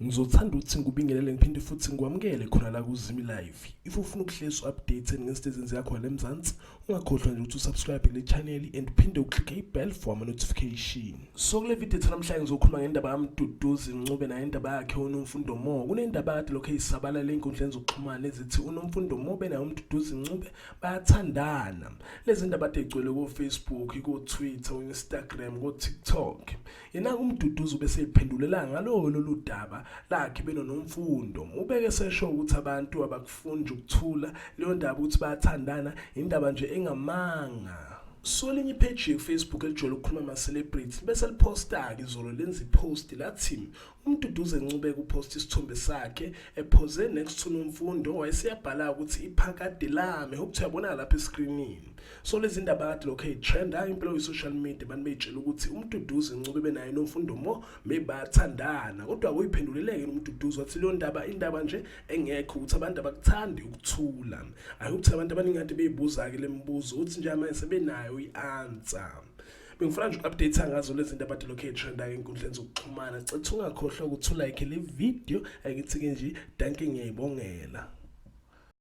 Ngizothanda ukuthi ngikubingelele ngiphinde futhi ngikwamukele khona la kuZimi Live. If ufuna ukuhlezi u-update ngezinto ezenzeka khona la eMzansi, ungakhohlwa nje ukuthi usubscribe kule channel and uphinde uclicke i-bell for ama-notification. So kule video ethu namhlanje ngizokhuluma ngendaba kaMduduzi Ncube naye indaba yakhe uNomfundo Mo. Kunendaba kade lokho eyisabalala ey'nkundleni zokuxhumana ezithi uNomfundo Mo benaye uMduduzi Ncube bayathandana. Lezi ndaba kade igcwele ko-Facebook, ko-Twitter, ko-Instagram, ko-TikTok. Yena-ke uMduduzi ubeseyiphendulela ngalowo lolu daba lakhe benoNomfundo. Ubeke esesho ukuthi abantu abakufundi ukuthula, leyo ndaba ukuthi bayathandana indaba nje engamanga. So elinye ipage ku-Facebook elijwayele ukukhuluma ama-celebrity bese liphosta-ke izolo lenza ipost lathi uMduduzi Ncube kuphosta isithombe sakhe ephoze next to Nomfundo wayeseyabhala ukuthi iphakade lami hope uyabona lapha escreenini. So lezi ndaba kade lokho eyitrenda impilo kwi-social media, abantu beyitshela ukuthi uMduduzi Ncube benaye Nomfundo Mo mebathandana, kodwa kuyiphenduleleke uMduduzi wathi leyo ndaba indaba nje engekho, ukuthi abantu abakuthandi ukuthula. I hope abantu abaningi kade beyibuza-ke le mibuzo ukuthi nje manje sebenayo i-answer. Bengifuna nje uku-update ngazo lezi zinto abade lokhu ey'trenda-ke ey'nkundleni zokuxhumana. Cetha ungakhohlwa ukuthi ulike le video, angithi-ke nje danke, ngiyayibongela.